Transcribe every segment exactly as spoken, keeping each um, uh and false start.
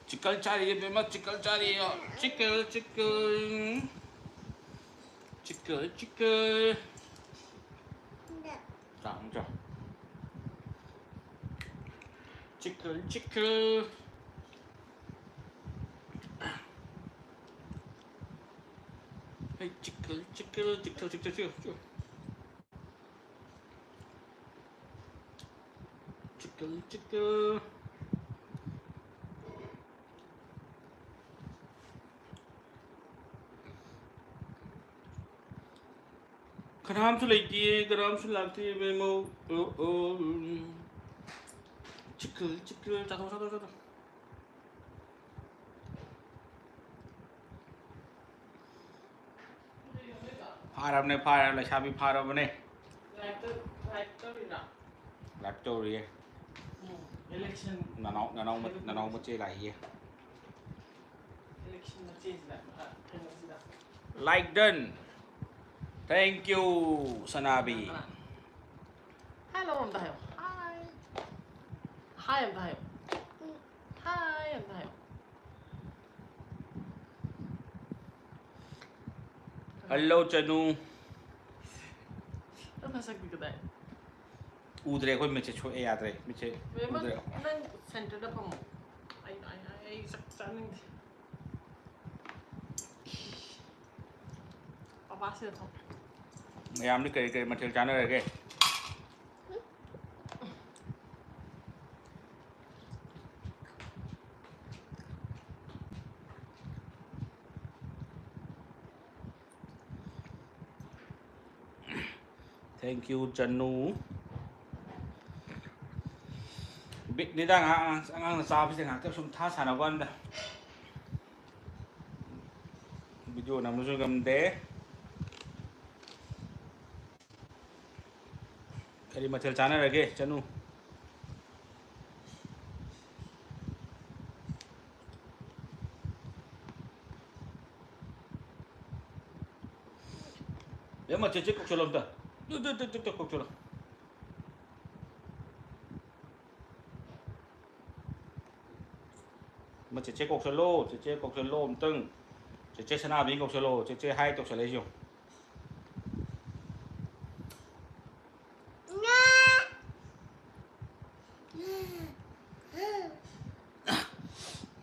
Chicken ꯆꯥꯔꯤꯌꯦ ꯕꯦꯝꯃ, ꯆꯤꯛꯀꯜ ꯆꯥꯔꯤꯌꯦ꯫ ꯆꯤꯛꯀꯜ, ꯆꯤꯛꯀꯜ꯫ ꯆꯤꯛꯀꯜ, ꯆꯤꯛꯀꯜ꯫ ꯆꯥꯎ, ꯆꯥꯎ꯫ ꯆꯤꯛꯀꯜ, ꯆꯤꯛꯀꯜ꯫ ꯍꯩ, ꯆꯤꯛꯀꯜ, ꯆꯤꯛꯀꯜ, ꯆꯤꯛꯀꯜ, ꯆꯤꯛꯀꯜ, ꯆꯤꯛꯀꯜ꯫ ꯆꯤꯛꯀꯜ, ꯆꯤꯛꯀꯜ꯫ ꯀꯅꯥꯝꯁꯨ ꯂꯩꯇꯤꯌꯦ, ꯀꯅꯥꯝꯁꯨ ꯂꯥꯛꯇꯤꯌꯦ, ꯃꯦꯃꯣ꯫ ꯑꯣ, ꯑꯣ꯫ ꯆꯤꯛꯀꯜ, ꯆꯤꯛꯀꯜ꯫ ꯆꯥꯊꯣꯛ, ꯆꯥꯊꯣꯛ, ꯆꯥꯊꯣꯛ꯫ ꯐꯥꯔꯕꯅꯦ, ꯐꯥꯔꯕꯅꯦ, ꯂꯩꯁꯥꯕꯤ ꯐꯥꯔꯕꯅꯦ꯫ ꯂꯥꯏꯚ ꯇꯧ-, ꯂꯥꯏꯚ ꯇꯧꯔꯤꯔꯣ? ꯂꯥꯏꯚ ꯇꯧꯔꯤꯌꯦ꯫ ꯎꯝ, ꯏꯂꯦꯛꯁꯟ꯫ ꯅꯅꯥꯎ, ꯅꯅꯥꯎ, ꯅꯅꯥꯎ ꯃꯆꯦ ꯂꯥꯛꯏꯌꯦ꯫ ꯏꯂꯦꯛꯁꯟ ꯃꯆꯦꯁꯤꯗ, ꯑ, ꯀꯩꯅꯣꯁꯤꯗ꯫ Like done. Thank you, ꯁꯅꯥꯕꯤ꯫ ꯀꯅꯥ, ꯀꯅꯥ? ꯍꯥꯏ ꯂꯧꯔꯣ ꯑꯝꯇ ꯍꯥꯏꯌꯣ꯫ ꯍꯥꯏ꯫ ꯍꯥꯏ ꯑꯝꯇ ꯍꯥꯏꯌꯣ꯫ ꯍꯥꯏ ꯑꯝꯇ ꯍꯥꯏꯌꯣ꯫ ꯍꯜꯂꯣ, ꯆꯅꯨ꯫ ꯅꯪ ꯃꯁꯛꯇꯤ ꯀꯗꯥꯏ? ꯎꯗ꯭ꯔꯦ, ꯑꯩꯈꯣꯏ ꯃꯤꯠꯁꯦ ꯁꯣꯛꯑꯦ, ꯌꯥꯗ꯭ꯔꯦ, ꯃꯤꯠꯁꯦ ꯕꯦꯝꯃ, ꯎꯗ꯭ꯔꯦ꯫ ꯅꯪ ꯁꯦꯟꯇꯔꯗ ꯐꯝꯃꯣ꯫ ꯑꯩ, ꯑꯩ, ꯑꯩ, ꯑꯩ ꯆꯥꯛ ꯆꯥꯅꯤꯡꯗꯦ꯫ ꯄꯄꯥꯁꯤꯗ ꯐꯝ꯫ ꯃꯌꯥꯝꯗꯤ ꯀꯔꯤ ꯀꯔꯤ ꯃꯊꯦꯜ ꯆꯥꯅꯔꯒꯦ? Thank you, ꯆꯅꯨ꯫ ꯕꯤꯠꯅꯤꯗ ꯉꯥꯏꯍꯥꯛ ꯑꯉꯥꯡ, ꯑꯉꯥꯡꯅ ꯆꯥꯕꯁꯦ ꯉꯥꯏꯍꯥꯛꯇꯪ ꯁꯨꯝ ꯊꯥ ꯁꯥꯟꯅꯕ ꯋꯥꯅꯤꯗ꯫ ꯚꯤꯗꯤꯑꯣ ꯅꯝꯕꯁꯨ ꯉꯝꯗꯦ꯫ ꯀꯔꯤ ꯃꯊꯦꯜ ꯆꯥꯅꯔꯒꯦ, ꯆꯅꯨ? ꯕꯦꯝꯃ, ꯆꯦꯆꯦ ꯀꯧꯁꯜꯂꯣ ꯑꯝꯇ꯫ ꯇꯨ, ꯇꯨ, ꯇꯨ, ꯇꯨ, ꯇꯨ, ꯀꯧꯁꯜꯂꯣ꯫ ꯃ ꯆꯦꯆꯦ ꯀꯧꯁꯜꯂꯣ, ꯆꯦꯆꯦ ꯀꯧꯁꯜꯂꯣ ꯑꯝꯇꯪ꯫ ꯆꯦꯆꯦ ꯁꯅꯥꯕꯤ ꯀꯧꯁꯜꯂꯣ, ꯆꯦꯆꯦ ꯍꯥꯏ ꯇꯧꯁꯜꯂꯛꯏꯁꯦ ꯌꯦꯡꯉꯣ꯫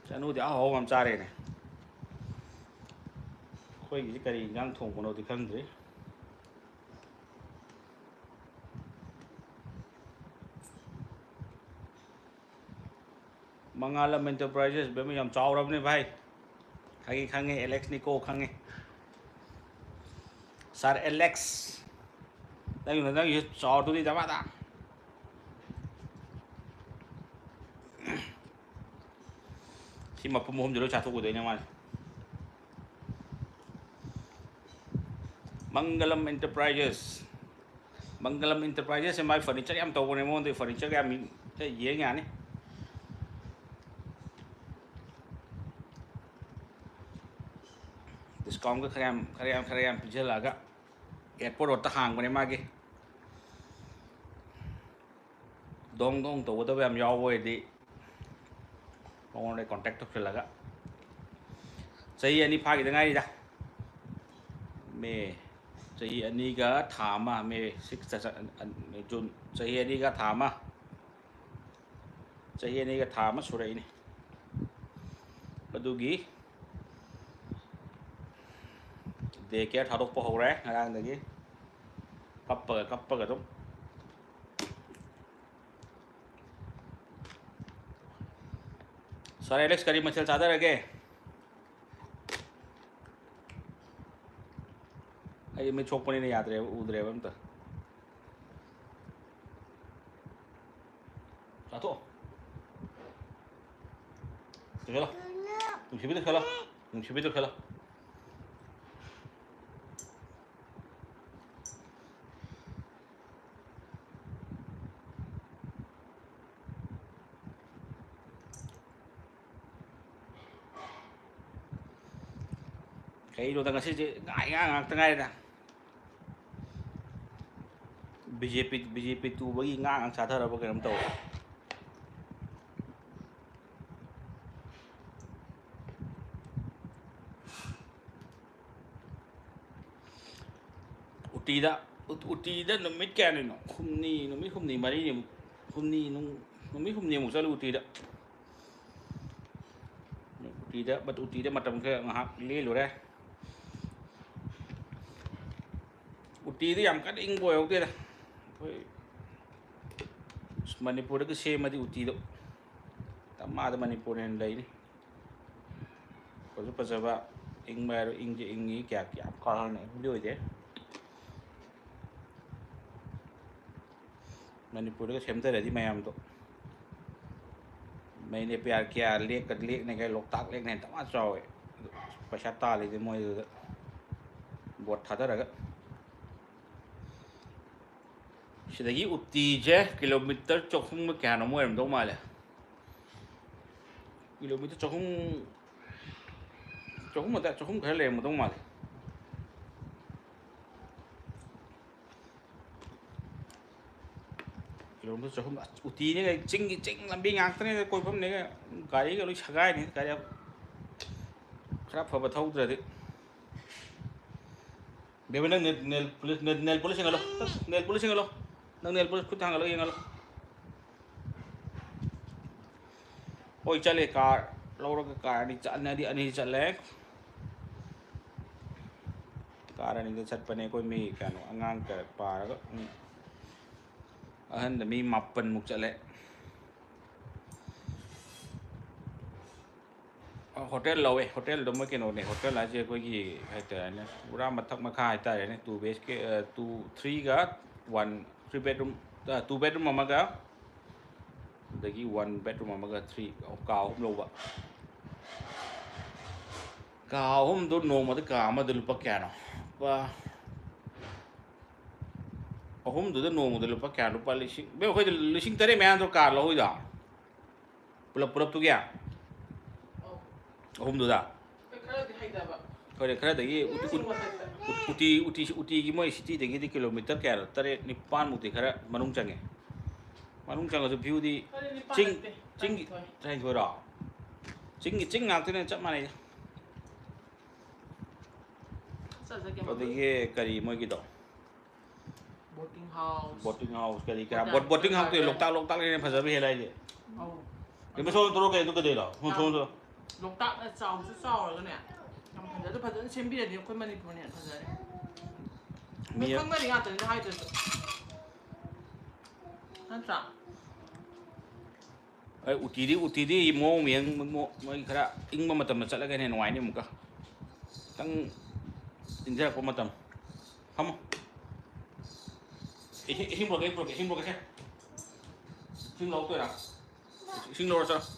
ꯆꯅꯨꯗꯤ ꯑꯍꯥꯎ ꯑꯍꯥꯎꯕ ꯌꯥꯝ ꯆꯥꯔꯦꯅꯦ꯫ ꯑꯩꯈꯣꯏꯒꯤꯁꯤ ꯀꯔꯤ ꯏꯟꯖꯥꯡ ꯊꯣꯡꯕꯅꯣꯗꯤ ꯈꯪꯗ꯭ꯔꯤ꯫ ꯃꯉꯥꯂꯝ Enterprises, ꯕꯦꯝꯃ, ꯌꯥꯝ ꯆꯥꯎꯔꯕꯅꯦ ꯚꯥꯏ꯫ ꯈꯪꯉꯤ, ꯈꯪꯉꯤ, ꯑꯦꯂꯦꯛꯁ ꯅꯤꯀꯣ ꯈꯪꯉꯤ꯫ ꯁꯥꯔ ꯑꯦꯂꯦꯛꯁ, ꯅꯪ, ꯅꯪꯒꯤꯁꯨ ꯆꯥꯎꯔꯗꯨꯗꯤ ꯗꯃꯥꯗ꯫ ꯁꯤ ꯃꯄꯨꯝ ꯑꯍꯨꯝꯁꯦ ꯂꯣꯏ ꯆꯥꯊꯣꯛꯀꯗꯣꯏꯅꯦ ꯃꯥꯁꯦ꯫ ꯃꯪꯒꯂꯝ Enterprises꯫ ꯃꯪꯒꯂꯝ Enterprises ꯁꯦ ꯃꯥꯏ furniture ꯌꯥꯝ ꯇꯧꯕꯅꯦ, ꯃꯉꯣꯟꯗ furniture ꯌꯥꯝ ꯌꯦꯡ ꯌꯥꯅꯤ꯫ Discount ꯒ ꯈꯔ ꯌꯥꯝ, ꯈꯔ ꯌꯥꯝ, ꯈꯔ ꯌꯥꯝ ꯄꯤꯁꯤꯜꯂꯛꯑꯒ, airport road ꯇ ꯍꯥꯡꯕꯅꯦ ꯃꯥꯒꯤ꯫ ꯗꯣꯡ ꯗꯣꯡ ꯇꯧꯒꯗꯕ ꯌꯥꯝ ꯌꯥꯎꯕ ꯑꯣꯏꯔꯗꯤ ꯃꯉꯣꯟꯗ contact ꯇꯧꯁꯤꯜꯂꯒ꯫ ꯆꯍꯤ ꯑꯅꯤ ꯐꯥꯈꯤꯗ ꯉꯥꯏꯔꯤꯗ꯫ ꯃꯦ, ꯆꯍꯤ ꯑꯅꯤꯒ ꯊꯥ ꯑꯃ, ꯃꯦ six ꯇ ꯆꯠ-, ꯖꯨꯟ, ꯆꯍꯤ ꯑꯅꯤꯒ ꯊꯥ ꯑꯃ, ꯆꯍꯤ ꯑꯅꯤꯒ ꯊꯥ ꯑꯃ ꯁꯨꯔꯛꯏꯅꯦ꯫ ꯑꯗꯨꯒꯤ day care ꯊꯥꯗꯣꯛꯄ ꯍꯧꯔꯦ ꯉꯔꯥꯡꯗꯒꯤ꯫ ꯀꯞꯄꯒ, ꯀꯞꯄꯒ ꯑꯗꯨꯝ꯫ Sir Alex, ꯀꯔꯤ ꯃꯊꯦꯜ ꯆꯥꯊꯔꯒꯦ? ꯑꯩ ꯃꯤꯠ ꯁꯣꯛꯄꯅꯤꯅ ꯌꯥꯗ꯭ꯔꯦꯕ, ꯎꯗ꯭ꯔꯦꯕ ꯑꯝꯇ꯫ ꯆꯥꯊꯣꯛꯑꯣ꯫ ꯇꯧꯁꯜꯂꯣ꯫ ꯅꯨꯡꯁꯤꯕꯤꯗ ꯈꯜꯂꯣ꯫ ꯅꯨꯡꯁꯤꯕꯤꯗ ꯈꯜꯂꯣ꯫ ꯀꯩꯅꯣꯗ ꯉꯁꯤꯁꯦ ꯉꯥ ꯏꯉꯥ ꯉꯥꯛꯇ ꯉꯥꯏꯔꯦꯗ꯫ ꯕꯤ ꯖꯦ ꯄꯤ, ꯕꯤ ꯖꯦ ꯄꯤ ꯇꯨꯕꯒꯤ ꯉꯥ ꯉꯥꯛ ꯆꯥꯊꯔꯕ ꯀꯩꯅꯣꯝ ꯇꯧꯔꯦ꯫ ꯎꯇꯤꯗ, ꯎꯇꯤꯗ ꯅꯨꯃꯤꯠ ꯀꯌꯥꯅꯤꯅꯣ? ꯍꯨꯝꯅꯤ, ꯅꯨꯃꯤꯠ ꯍꯨꯝꯅꯤ ꯃꯔꯤꯅꯤꯃꯨꯛ, ꯍꯨꯝꯅꯤ, ꯅꯨꯃꯤꯠ ꯍꯨꯝꯅꯤꯃꯨꯛ ꯆꯠꯂꯨ ꯎꯇꯤꯗ꯫ ꯎꯇꯤꯗ, ꯎꯇꯤꯗ ꯃꯇꯝ ꯈꯔ ꯉꯥꯏꯍꯥꯛ ꯂꯦꯜꯂꯨꯔꯦ꯫ ꯎꯇꯤꯗ ꯌꯥꯝ ꯀꯟꯅ ꯏꯪꯕ ꯑꯣꯏꯍꯧꯗꯦꯗ꯫ ꯑꯩꯈꯣꯏ ꯃꯅꯤꯄꯨꯔꯗꯒ ꯁꯦꯝꯃꯗꯤ ꯎꯇꯤꯗꯣ ꯇꯝꯃꯥꯗ ꯃꯅꯤꯄꯨꯔꯅ ꯍꯦꯟꯅ ꯂꯩꯅꯤ꯫ ꯐꯖ ꯐꯖꯕ, ꯏꯪꯕ ꯍꯥꯏꯔꯣ, ꯏꯪꯁꯦ ꯏꯪꯉꯤ, ꯀꯌꯥ ꯀꯌꯥꯝ ꯀꯥ ꯍꯦꯟꯅ ꯏꯪꯕꯗꯤ ꯑꯣꯏꯗꯦ꯫ ꯃꯅꯤꯄꯨꯔꯗꯒ ꯁꯦꯝꯖꯔꯗꯤ ꯃꯌꯥꯝꯗꯣ, ꯃꯩꯅꯦ ꯄꯤꯌꯥꯔ ꯀꯤꯌꯥ ꯂꯦꯛꯀ ꯂꯦꯛꯅꯦ ꯀꯩ ꯂꯣꯛꯇꯥꯛ ꯂꯦꯛꯅꯦ ꯇꯃꯥ ꯆꯥꯎꯋꯦ꯫ ꯑꯗꯨ ꯄꯩꯁꯥ ꯇꯥꯜꯂꯤꯗꯤ ꯃꯣꯏꯗꯨꯗ ꯕꯣꯠ ꯊꯥꯗꯔꯒ꯫ ꯁꯤꯗꯒꯤ ꯎꯇꯤꯁꯦ ꯀꯤꯂꯣꯃꯤꯇꯔ ꯆꯍꯨꯝꯒ ꯀꯌꯥꯅꯣꯝ ꯑꯣꯏꯔꯝꯗꯧ ꯃꯥꯜꯂꯦ꯫ ꯀꯤꯂꯣꯃꯤꯇꯔ ꯆꯍꯨꯝ, ꯆꯍꯨꯝ ꯑꯗꯥꯏ, ꯆꯍꯨꯝ ꯈꯔ ꯂꯩꯔꯝꯒꯗꯧ ꯃꯥꯜꯂꯦ꯫ ꯀꯤꯂꯣꯃꯤꯇꯔ ꯆꯍꯨꯝ꯫ ꯑꯁ, ꯎꯇꯤꯅꯦ ꯀꯩ, ꯆꯤꯡꯒꯤ ꯆꯤꯡ ꯂꯝꯕꯤ ꯉꯥꯛꯇꯅꯦ, ꯀꯣꯏꯐꯝꯅꯦ ꯀꯩ, ꯒꯥꯔꯤꯒ ꯂꯣꯏ ꯁꯒꯥꯏꯅꯤ, ꯒꯥꯔꯤ ꯈꯔ ꯐꯕ ꯊꯧꯗ꯭ꯔꯗꯤ꯫ ꯕꯦꯕꯤ, ꯅꯪ nail, nail polish, nail, nail polish ꯌꯦꯡꯍꯜꯂꯣ꯫ ꯅꯦꯜ ꯄꯣꯂꯤꯁ ꯌꯦꯡꯍꯜꯂꯣ꯫ ꯅꯪ ꯅꯦꯜ ꯄꯣꯂꯤꯁ ꯈꯨꯠ ꯊꯥꯡꯒꯠꯂꯒ ꯌꯦꯡꯍꯜꯂꯣ꯫ ꯍꯣꯏ, ꯆꯠꯂꯦ꯫ ꯀꯥꯔ ꯂꯧꯔꯒ ꯀꯥꯔ ꯑꯅꯤ ꯆꯠ-, ꯑꯅꯤ, ꯑꯅꯤ ꯆꯠꯂꯦ꯫ ꯀꯥꯔ ꯑꯅꯤꯗ ꯆꯠꯄꯅꯦ ꯑꯩꯈꯣꯏ ꯃꯤ ꯀꯌꯥꯅꯣ, ꯑꯉꯥꯡ ꯀꯌꯥ ꯄꯥꯔꯒ, ꯎꯝ꯫ ꯑꯍꯟꯗ ꯃꯤ ꯃꯥꯄꯟꯃꯨꯛ ꯆꯠꯂꯦ꯫ ꯑ, ꯍꯣꯇꯦꯜ ꯂꯧꯋꯦ꯫ ꯍꯣꯇꯦꯜꯗꯣ ꯃꯣꯏ ꯀꯩꯅꯣꯅꯦ, ꯍꯣꯇꯦꯜ ꯍꯥꯏꯁꯦ ꯑꯩꯈꯣꯏꯒꯤ ꯍꯥꯏꯇꯥꯔꯦꯅꯦ, ꯄꯨꯔꯥ ꯃꯊꯛ ꯃꯈꯥ ꯍꯥꯏꯇꯥꯔꯦꯅꯦ, two B H K, ꯑ, two, three ꯒ one, three bedroom, ꯑ, two bedroom ꯑꯃꯒ, ꯑꯗꯒꯤ one bedroom ꯑꯃꯒ three, ꯀꯥ ꯑꯍꯨꯝ ꯂꯧꯕ꯫ ꯀꯥ ꯑꯍꯨꯝꯗꯣ ꯅꯣꯡꯃꯗ ꯀꯥ ꯑꯃꯗ ꯂꯨꯄꯥ ꯀꯌꯥꯅꯣ? ꯂꯨꯄꯥ ꯑꯍꯨꯝꯗꯨꯗ ꯅꯣꯡꯃꯗ ꯂꯨꯄꯥ ꯀꯌꯥ? ꯂꯨꯄꯥ ꯂꯤꯁꯤꯡ, ꯏꯕꯦꯝ, ꯑꯩꯈꯣꯏꯗ ꯂꯤꯁꯤꯡ ꯇꯔꯦꯠ ꯃꯌꯥꯗꯣ ꯀꯥ ꯂꯧꯍꯧꯏꯗꯣ? ꯄꯨꯂꯞ, ꯄꯨꯂꯞꯇꯨꯒꯤ? ꯑꯍꯨꯝꯗꯨꯗ? ꯍꯣꯏ, ꯈꯔꯗꯤ ꯍꯩꯊꯕ꯫ ꯍꯣꯏꯅꯦ, ꯈꯔꯗꯒꯤ ꯎꯇꯤ, ꯏꯁꯤꯡ ꯃꯊꯛꯇ꯫ ꯎꯇꯤ, ꯎꯇꯤ, ꯎꯇꯤꯒꯤ ꯃꯣꯏ ꯁꯤꯇꯤꯗꯒꯤꯗꯤ ꯀꯤꯂꯣꯃꯤꯇꯔ ꯀꯌꯥꯅꯣ? ꯇꯔꯦꯠ, ꯅꯤꯄꯥꯟꯃꯨꯛꯇꯤ ꯈꯔ ꯃꯅꯨꯡ ꯆꯪꯉꯦ꯫ ꯃꯅꯨꯡ ꯆꯪꯉꯁꯨ ꯚ꯭ꯌꯨꯗꯤ ꯇꯔꯦꯠ, ꯅꯤꯄꯥꯟ ꯆꯤꯡ, ꯅꯠꯇꯦ, ꯆꯤꯡꯒꯤ, ꯇꯔꯥꯅꯤꯊꯣꯏ꯫ ꯇꯔꯥꯅꯤꯊꯣꯏꯔꯣ? ꯆꯤꯡꯒꯤ, ꯆꯤꯡ ꯉꯥꯛꯇꯅꯦ, ꯆꯞ ꯃꯥꯟꯅꯩꯗ꯫ ꯆꯠ, ꯆꯠꯀꯦ ꯃꯐꯝ꯫ ꯑꯗꯒꯤ ꯀꯔꯤ ꯃꯣꯏꯒꯤꯗꯣ? Boating house. Boating house ꯀꯔꯤ ꯀꯔꯥ꯫ Boat- boating houseꯇꯨ ꯂꯣꯛꯇꯥꯛ, ꯂꯣꯛꯇꯥꯛꯅ ꯍꯦꯟꯅ ꯐꯖꯕ ꯍꯦꯜꯂꯦ ꯍꯥꯏꯁꯦ꯫ ꯑꯧ꯫ ꯏꯃꯥ, ꯁꯣꯝꯗ ꯊꯣꯛꯂꯛꯑꯣ ꯀꯩꯅꯣ, ꯀꯩꯗꯧꯔꯤꯅꯣ? ꯁꯣꯝ, ꯁꯣꯝꯗ꯫ ꯂꯣꯛꯇꯥꯛꯅ ꯆꯥꯎꯁꯨ ꯆꯥꯎꯔꯒꯅꯦ, ꯌꯥꯝ ꯐꯖꯅ, ꯐꯖꯅ ꯁꯦꯝꯕꯤꯔꯗꯤ ꯑꯩꯈꯣꯏ ꯃꯅꯤꯄꯨꯔꯅ ꯍꯦꯟꯅ ꯐꯖꯔꯦ꯫ ꯃꯤ ꯂꯣꯏ ꯈꯪꯅꯔꯤ ꯉꯥꯛꯇꯅꯤꯗ ꯍꯥꯏꯗ꯭ꯔꯁꯨ꯫ ꯅꯠꯇ꯭ꯔꯥ? ꯑꯩ ꯎꯇꯤꯗꯤ, ꯎꯇꯤꯗꯤ ꯃꯑꯣꯡ ꯌꯦꯡ-, ꯃꯣ-, ꯃꯣꯏ ꯈꯔ ꯏꯪꯕ ꯃꯇꯝꯗ ꯆꯠꯂꯒꯅ ꯍꯦꯟꯅ ꯅꯨꯡꯉꯥꯏꯅꯤ ꯑꯃꯨꯛꯀ꯫ ꯈꯤꯇꯪ ꯏꯪꯊꯔꯛꯄ ꯃꯇꯝ꯫ ꯐꯝꯃꯣ꯫ ꯏꯁꯤꯡ, ꯏꯁꯤꯡ ꯄꯨꯔꯛꯀꯦ, ꯄꯨꯔꯛꯀꯦ, ꯏꯁꯤꯡ ꯄꯨꯔꯛꯀꯦꯁꯦ꯫ ꯏꯁꯤꯡ ꯂꯧꯔꯛꯇꯣꯏꯔꯥ? ꯏꯁꯤꯡ ꯂꯧꯔ ꯆꯠꯂꯣ꯫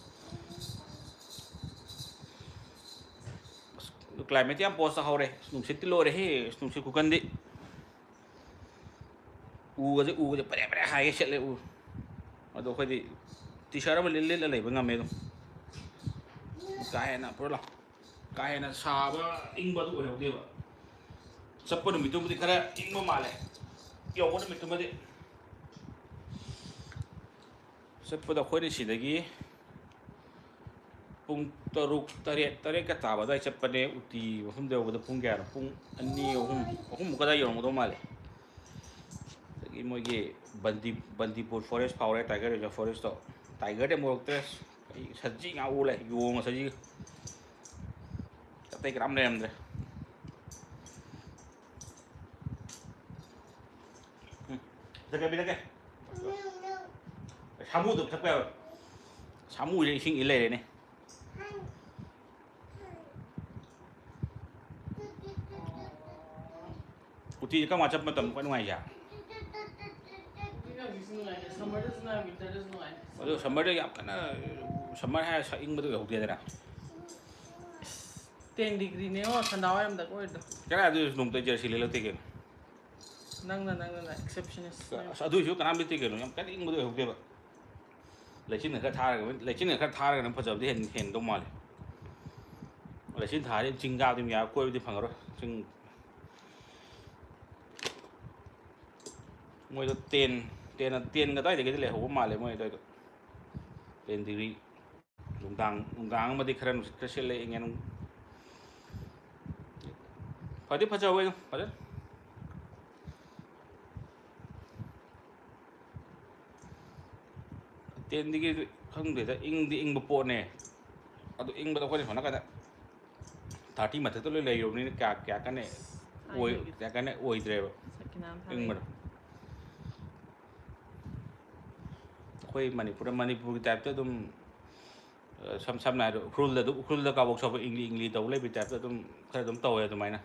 ꯑꯁ, climateꯇꯤ ꯌꯥꯝ posh ꯇꯥꯍꯧꯔꯦ꯫ ꯅꯨꯡꯁꯤꯠꯇꯤ ꯂꯣꯏꯔꯦꯍꯦ, ꯅꯨꯡꯁꯤꯠ ꯈꯨꯀꯟꯗꯤ꯫ ꯎꯒꯁꯦ, ꯎꯒꯁꯦ ꯄꯔꯦ ꯄꯔꯦ ꯍꯥꯏꯒꯩ ꯁꯤꯠꯂꯦ ꯎ꯫ ꯑꯗꯣ ꯑꯩꯈꯣꯏꯗꯤ T-shirt ꯑꯃ ꯂꯤꯠ-, ꯂꯤꯠꯂ ꯂꯩꯕ ꯉꯝꯃꯦ ꯑꯗꯨꯝ꯫ ꯀꯥ ꯍꯦꯟꯅ ꯄꯨꯔꯥ ꯂꯥꯎ-, ꯀꯥ ꯍꯦꯟꯅ ꯁꯥꯕ ꯏꯪꯕ ꯑꯗꯨ ꯑꯣꯏꯍꯧꯗꯦꯕ꯫ ꯆꯠꯄ ꯅꯨꯃꯤꯠꯇꯨꯕꯨꯗꯤ ꯈꯔ ꯏꯪꯕ ꯃꯥꯜꯂꯦ, ꯌꯧꯕ ꯅꯨꯃꯤꯠꯇꯨꯃꯗꯤ꯫ ꯆꯠꯄꯗ ꯑꯩꯈꯣꯏꯅ ꯁꯤꯗꯒꯤ ꯄꯨꯡ ꯇꯔꯨꯛ, ꯇꯔꯦꯠ, ꯇꯔꯦꯠꯀ ꯇꯥꯕ ꯑꯗꯨꯋꯥꯏ ꯆꯠꯄꯅꯦ꯫ ꯎꯇꯤ ꯃꯐꯝꯗ ꯌꯧꯕꯗ ꯄꯨꯡ ꯀꯌꯥꯅꯣ? ꯄꯨꯡ ꯑꯅꯤ, ꯑꯍꯨꯝ, ꯑꯍꯨꯝꯃꯨꯛ ꯑꯗꯥꯏ ꯌꯧꯔꯝꯒꯗꯧ ꯃꯥꯜꯂꯦ꯫ ꯑꯗꯒꯤ ꯃꯣꯏꯒꯤ ꯕꯟꯗꯤ-, ꯕꯟꯗꯤꯄꯨꯔ forest ꯐꯥꯎꯔꯦ, Tiger Reserve forestꯇꯣ꯫ Tigerꯗꯤ ꯑꯃꯨꯛ ꯎꯔꯛꯇ꯭ꯔꯦ꯫ ꯑꯩ ꯁꯖꯤ ꯉꯥꯛ ꯎ ꯂꯩ, ꯌꯣꯡꯒ ꯁꯖꯤꯒ꯫ ꯑꯇꯩ ꯀꯅꯥꯝ ꯂꯩꯔꯝꯗ꯭ꯔꯦ꯫ ꯎꯝ, ꯄꯤꯊꯛꯀꯦ, ꯄꯤꯊꯛꯀꯦ꯫ ꯁꯥꯃꯨꯗꯣ ꯄꯤꯊꯛꯄ ꯌꯥꯔꯣꯏ꯫ ꯁꯥꯃꯨꯁꯦ ꯏꯁꯤꯡ ꯏꯜ ꯂꯩꯔꯦꯅꯦ꯫ ꯎꯇꯤꯁꯦ ꯀꯔꯝ ꯀꯥꯟ ꯆꯠꯄ ꯃꯇꯝ ꯈ꯭ꯋꯥꯏ ꯅꯨꯡꯉꯥꯏꯁꯦ? ꯍꯧꯖꯤꯛꯁꯨ ꯅꯨꯡꯉꯥꯏ, summerꯗꯁꯨ ꯅꯨꯡꯉꯥꯏ, winterꯗꯁꯨ ꯅꯨꯡꯉꯥꯏ꯫ ꯑꯗꯣ summerꯗ ꯌꯥꯝ ꯀꯟꯅ, summer ꯍꯥꯏꯔ ꯁꯛ ꯏꯪꯕꯗꯣ ꯌꯧꯍꯧꯗꯦꯗꯅ꯫ Ten degreeꯅꯦꯉꯣ ꯁꯟꯗꯥ ꯋꯥꯏꯔꯝꯗ ꯑꯣꯏꯔꯤꯗꯣ꯫ ꯀꯔꯥꯏ ꯑꯗꯨ ꯅꯣꯡꯃꯇ jersey ꯂꯤꯠꯂꯛꯇꯦ ꯀꯩꯅꯣ꯫ ꯅꯪꯅ, ꯅꯪꯅ exceptionist꯫ ꯑꯁ, ꯑꯗꯨꯏꯁꯨ ꯀꯅꯥꯝ ꯂꯤꯠꯇꯦ ꯀꯩꯅꯣ, ꯌꯥꯝ ꯀꯟꯅ ꯏꯪꯕꯗꯣ ꯑꯣꯏꯍꯧꯗꯦꯕ꯫ ꯂꯩꯆꯤꯟꯅ ꯈꯔ ꯊꯥꯔꯒ, ꯂꯩꯆꯤꯟꯅ ꯈꯔ ꯊꯥꯔꯒꯅ ꯐꯖꯕꯗꯤ ꯍꯦꯟ-, ꯍꯦꯟꯗꯧ ꯃꯥꯜꯂꯦ꯫ ꯂꯩꯆꯤꯟ ꯊꯥꯔꯗꯤ ꯆꯤꯡ ꯀꯥꯕꯗꯤ ꯑꯗꯨꯝ ꯌꯥꯔ ꯀꯣꯏꯕꯗꯤ ꯐꯪꯉꯔꯣꯏ꯫ ꯆꯤꯡ ꯃꯣꯏꯗꯣ ten, ten, tenꯒ ꯑꯗꯨꯋꯥꯏꯗꯒꯤꯗꯤ ꯂꯩꯍꯧꯕ ꯃꯥꯜꯂꯦ ꯃꯣꯏ ꯑꯗꯨꯋꯥꯏꯗꯣ꯫ Ten degree꯫ ꯅꯨꯡꯗꯥꯡ, ꯅꯨꯡꯗꯥꯡ ꯑꯃꯗꯤ ꯈꯔ ꯅꯨꯡꯁꯤꯠ ꯈꯔ ꯁꯤꯠꯂꯦ, ꯏꯪꯉꯦ ꯑꯗꯨꯝ꯫ ꯐꯗꯤ ꯐꯖꯍꯧꯋꯦ ꯑꯗꯨꯝ ꯐꯖꯅ꯫ ꯇꯦꯟꯗꯒꯤ ꯈꯪꯗꯦꯗ, ꯏꯪꯗꯤ ꯏꯪꯕ ꯄꯣꯠꯅꯦ꯫ ꯑꯗꯨ ꯏꯪꯕꯗꯣ ꯑꯩꯈꯣꯏꯅ ꯁꯣꯝ ꯅꯥꯀꯟꯗ ꯊꯥꯔꯇꯤ ꯃꯊꯛꯇ ꯂꯣꯏ ꯂꯩꯔꯨꯕꯅꯤꯅ ꯀꯌꯥ ꯀꯌꯥ ꯀꯟꯅ ꯑꯣꯏ ꯀꯌꯥ ꯀꯟꯅ ꯑꯣꯏꯗ꯭ꯔꯦꯕ ꯏꯪꯕꯗꯣ꯫ ꯑꯩꯈꯣꯏ ꯃꯅꯤꯄꯨꯔꯗ, ꯃꯅꯤꯄꯨꯔꯒꯤ ꯇꯥꯏꯞꯇ ꯑꯗꯨꯝ, ꯑ, ꯁꯝ ꯁꯝꯅ ꯍꯥꯏꯔꯕꯗ ꯎꯈ꯭ꯔꯨꯜꯗ ꯑꯗꯨꯝ, ꯎꯈ꯭ꯔꯨꯜꯗ ꯀꯥꯕꯣꯛ ꯁꯥꯕꯣꯛ ꯏꯪꯂꯤ ꯏꯪꯂꯤ ꯇꯧ ꯂꯩꯕꯒꯤ ꯇꯥꯏꯞꯇ ꯑꯗꯨꯝ ꯈꯔ ꯑꯗꯨꯝ ꯇꯧꯋꯦ ꯑꯗꯨꯃꯥꯏꯅ꯫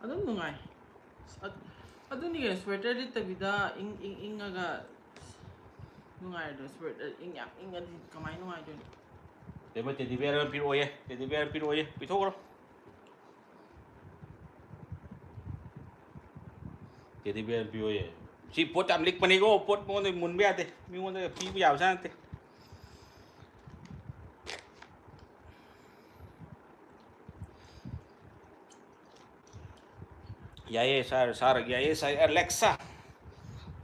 ꯑꯗꯨꯝ ꯅꯨꯡꯉꯥꯏ꯫ ꯑꯗꯨꯅꯤ ꯀꯩꯅꯣ, ꯁ꯭ꯋꯦꯇꯔ ꯂꯤꯠꯇꯕꯤꯗ ꯏꯪ ꯏꯪ ꯏꯪꯉꯒ ꯅꯨꯡꯉꯥꯏꯔꯗ꯭ꯔꯣ? ꯁ꯭ꯋꯦꯇꯔ ꯏꯪ ꯌꯥꯝ ꯏꯪꯉꯗꯤ ꯀꯃꯥꯏꯅ ꯅꯨꯡꯉꯥꯏꯗꯣꯏꯅꯣ? ꯇꯦꯕꯜ ꯇꯦꯗꯤ ꯕꯤꯌꯔ ꯑꯃ ꯄꯤꯔꯛꯑꯣꯌꯦ, ꯇꯦꯗꯤ ꯕꯤꯌꯔ ꯄꯤꯔꯛꯑꯣꯌꯦ, ꯄꯤꯊꯣꯛꯈ꯭ꯔꯣ꯫ Teddy beer ꯄꯤꯌꯣꯌꯦ꯫ ꯁꯤ ꯄꯣꯠ ꯌꯥꯝ ꯂꯤꯛꯄꯅꯤꯀꯣ, ꯄꯣꯠ ꯃꯉꯣꯟꯗ ꯃꯨꯟꯕ ꯌꯥꯗꯦ, ꯃꯤꯉꯣꯟꯗ ꯄꯤꯕ ꯌꯥꯕꯖꯥꯠ ꯅꯠꯇꯦ꯫ ꯌꯥꯏꯌꯦ ꯁꯥꯔ, ꯁꯥꯔ, ꯌꯥꯏꯌꯦ ꯁꯥꯔ ꯑꯦꯂꯦꯛꯁꯥ꯫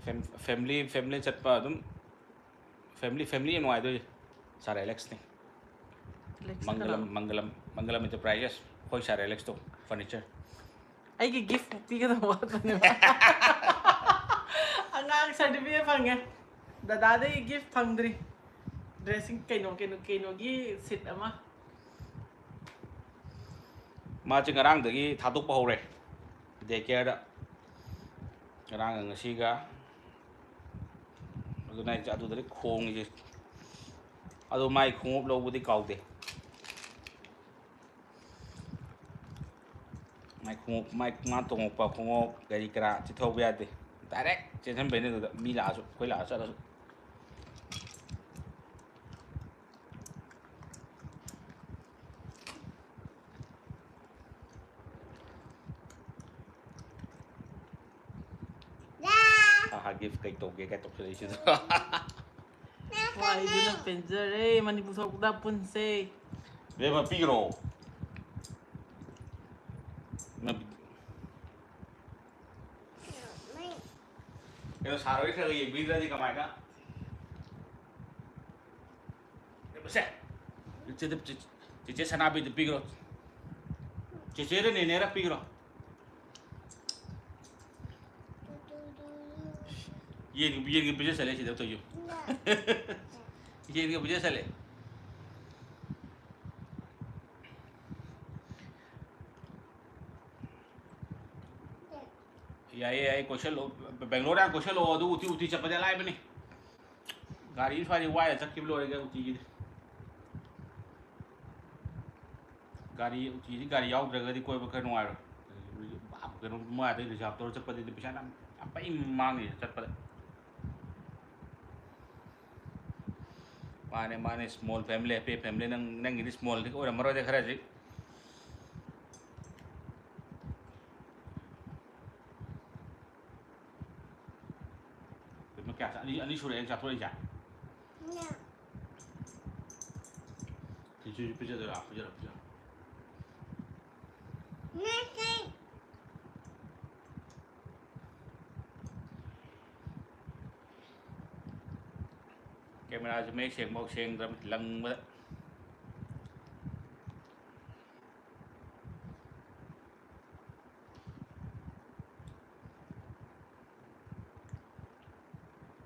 ꯐꯦꯝ-, ꯐꯦꯃꯤꯂꯤ, ꯐꯦꯃꯤꯂꯤ ꯆꯠꯄ ꯑꯗꯨꯝ, ꯐꯦꯃꯤꯂꯤ, ꯐꯦꯃꯤꯂꯤ ꯌꯥꯝ ꯅꯨꯡꯉꯥꯏꯗꯣꯏꯁꯦ ꯁꯥꯔ ꯑꯦꯂꯦꯛꯁꯅꯤ꯫ ꯃꯪꯒꯂꯝ, ꯃꯪꯒꯂꯝ, ꯃꯪꯒꯂꯝ ꯏꯟꯇꯔꯄ꯭ꯔꯥꯏꯖꯦꯁ, ꯑꯩꯈꯣꯏ ꯁꯥꯔ ꯑꯦꯂꯦꯛꯁꯇꯣ ꯐꯔꯅꯤꯆꯔ꯫ ꯑꯩꯒꯤ ꯒꯤꯐ ꯄꯤꯒꯗꯕ ꯋꯥꯠꯄꯅꯦꯕ꯫ ꯑꯉꯥꯡ ꯁꯥꯔꯇꯤꯐꯤꯀꯦꯠ ꯐꯪꯉꯦ, ꯗꯗꯥꯗꯒꯤ ꯒꯤꯐ ꯐꯪꯗ꯭ꯔꯤ꯫ ꯗ꯭ꯔꯦꯁꯤꯡ ꯀꯩꯅꯣ, ꯀꯩꯅꯣ, ꯀꯩꯅꯣꯒꯤ ꯁꯤꯠ ꯑꯃ꯫ ꯃꯥꯁꯦ ꯉꯔꯥꯡꯗꯒꯤ ꯊꯥꯗꯣꯛꯄ ꯍꯧꯔꯦ ꯗꯦ ꯀꯦꯌꯔꯗ꯫ ꯉꯔꯥꯡꯒ ꯉꯁꯤꯒ꯫ ꯑꯗꯨꯅ ꯑꯩꯁꯦ ꯑꯗꯨꯗꯗꯤ ꯈꯣꯡꯉꯤꯁꯦ꯫ ꯑꯗꯣ ꯃꯥꯏ ꯈꯣꯡꯎꯞ ꯂꯧꯕꯗꯤ ꯀꯥꯎꯗꯦ꯫ ꯃꯥꯏ ꯈꯣꯡꯎꯞ, ꯃꯥꯏ, ꯃꯥ ꯇꯣꯡꯉꯛꯄ ꯈꯣꯡꯎꯞ ꯀꯔꯤ ꯀꯔꯥ ꯆꯤꯊꯍꯧꯕ ꯌꯥꯗꯦ꯫ ꯗꯥꯏꯔꯦꯛ ꯆꯦꯟꯁꯤꯟꯕꯩꯅꯦ ꯑꯗꯨꯗ, ꯃꯤ ꯂꯥꯛꯑꯁꯨ, ꯑꯩꯈꯣꯏ ꯂꯥꯛꯑꯁꯨ ꯆꯠꯂꯁꯨ꯫ ꯑꯍꯥ, ꯒꯤꯐ ꯀꯩ ꯇꯧꯒꯦ ꯀꯥꯏ ꯇꯧꯁꯜꯂꯛꯏꯁꯤꯗ꯫ ꯋꯥꯏꯗꯨꯅ ꯄꯦꯟꯖꯔꯦ꯫ ꯃꯅꯤꯄꯨꯔ ꯊꯣꯛꯄꯗ ꯄꯨꯟꯁꯦ꯫ ꯕꯦꯝꯃ, ꯄꯤꯈ꯭ꯔꯣ꯫ ꯅꯪ ꯀꯩꯅꯣ, ꯁꯥꯔ ꯍꯣꯏ ꯈꯔ ꯈꯔ ꯌꯦꯡꯕꯤꯗ꯭ꯔꯗꯤ ꯀꯃꯥꯏꯅ? ꯁꯦ, ꯆꯦ-, ꯆꯦ-, ꯆꯦꯆꯦ ꯁꯅꯥꯕꯤꯗ ꯄꯤꯈ꯭ꯔꯣ꯫ ꯆꯦꯆꯦꯔ ꯅꯦꯅꯦꯔ ꯄꯤꯈ꯭ꯔꯣ꯫ ꯌꯦꯟꯒ ꯌꯦꯟꯒ ꯄꯤꯖ ꯆꯠꯂꯦ ꯁꯤꯗ ꯇꯧꯔꯤꯁꯦ꯫ ꯌꯦꯟꯒ ꯄꯤꯖ ꯆꯠꯂꯦ꯫ ꯌꯥꯏꯌꯦ ꯌꯥꯏꯌꯦ, ꯀꯣꯏꯁꯜꯂꯣ꯫ ꯕꯦꯡꯒ꯭ꯂꯣꯔ ꯌꯥꯝ ꯀꯣꯏꯁꯜꯂꯣ, ꯑꯗꯨ ꯎꯇꯤ ꯎꯇꯤ ꯆꯠꯄꯗꯤ ꯑꯂꯥꯏꯕꯅꯤ꯫ ꯒꯥꯔꯤ ꯁ꯭ꯋꯥꯏꯗ ꯋꯥꯏꯔ ꯆꯠꯈꯤꯕ ꯂꯣꯏꯔꯒ ꯎꯇꯤꯒꯤꯗꯤ꯫ ꯒꯥꯔꯤ ꯎꯇꯤꯁꯤ ꯒꯥꯔꯤ ꯌꯥꯎꯗ꯭ꯔꯒꯗꯤ ꯀꯣꯏꯕ ꯈꯔ ꯅꯨꯡꯉꯥꯏꯔꯣꯏ꯫ ꯀꯩꯅꯣ ꯃꯥꯗꯩ ꯔꯤꯖꯥꯕ ꯇꯧꯔ ꯆꯠꯄꯗꯗꯤ ꯄꯩꯁꯥ ꯌꯥꯝ ꯌꯥꯝ ꯄꯩ ꯃꯥꯡꯅꯤ ꯆꯠꯄꯗ꯫ ꯃꯥꯅꯦ ꯃꯥꯅꯦ, ꯁ꯭ꯃꯣꯜ ꯐꯦꯃꯤꯂꯤ ꯍꯦꯄꯤ ꯐꯦꯃꯤꯂꯤ꯫ ꯅꯪ ꯅꯪꯒꯤꯗꯤ ꯁ꯭ꯃꯣꯜꯗꯤ ꯑꯣꯏꯔꯝꯃꯔꯣꯏꯗ ꯈꯔꯁꯤ꯫ ꯀꯩꯅꯣ ꯀꯌꯥ ꯆꯥ-, ꯑꯅꯤ ꯑꯅꯤ ꯁꯨꯔꯦ ꯑꯩꯅ ꯆꯥꯊꯣꯔꯛꯏꯁꯦ꯫ ꯁꯤꯁꯨ ꯄꯤꯖꯗꯣꯏꯔꯥ? ꯄꯤꯖꯔꯣ ꯄꯤꯖꯔꯣ꯫ ꯀꯦꯃꯦꯔꯥꯁꯦ ꯃꯌꯦꯛ ꯁꯦꯡꯕ ꯁꯦꯡꯗ꯭ꯔꯕ ꯂꯪꯕꯗ꯫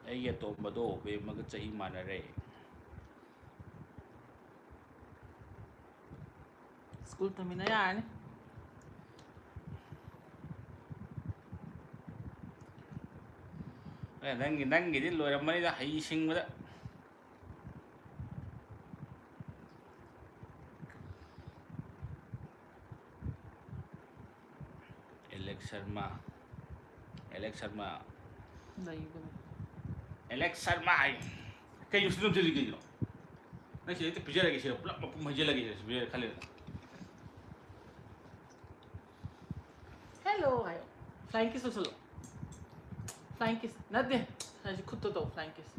ꯑꯩꯒꯤ ꯑꯇꯣꯝꯕꯗꯣ ꯕꯦꯝꯃꯒ ꯆꯍꯤ ꯃꯥꯟꯅꯔꯦ꯫ ꯁ꯭ꯀꯨꯜ ꯇꯝꯃꯤꯟꯅ ꯌꯥꯔꯅꯤ꯫ ꯑꯦ, ꯅꯪꯒꯤ ꯅꯪꯒꯤꯗꯤ ꯂꯣꯏꯔꯝꯃꯅꯤꯗ ꯍꯩ ꯁꯤꯡꯕꯗ꯫ ꯑꯦꯂꯦꯛꯁ ꯁꯔꯃ꯫ ꯑꯦꯂꯦꯛꯁ ꯁꯔꯃ꯫ ꯂꯩꯕꯅꯤ꯫ ꯑꯦꯂꯦꯛꯁ ꯁꯔꯃ ꯍꯥꯏ꯫ ꯀꯩꯅꯣ ꯁꯤ ꯅꯝꯁꯤꯜꯂꯤ ꯀꯩꯒꯤꯅꯣ? ꯅꯪ ꯁꯤ ꯍꯦꯛꯇ ꯄꯤꯖꯔꯒꯦ ꯁꯤꯔ ꯄꯨꯂꯞ ꯃꯄꯨꯝ ꯍꯩꯖꯤꯜꯂꯒꯦ ꯁꯤꯔ ꯄꯤꯖꯔꯒꯦ ꯈꯜꯂꯦꯗꯅ꯫ ꯍꯦꯜꯂꯣ ꯍꯥꯏꯌꯣ꯫ ꯐ꯭ꯂꯥꯏꯡ ꯀꯤꯁ ꯇꯧꯁꯜꯂꯣ꯫ ꯐ꯭ꯂꯥꯏꯡ ꯀꯤꯁ ꯅꯠꯇꯦ꯫ ꯉꯁꯥꯏꯁꯤ ꯈꯨꯠꯇꯣ ꯇꯧ ꯐ꯭ꯂꯥꯏꯡ ꯀꯤꯁ꯫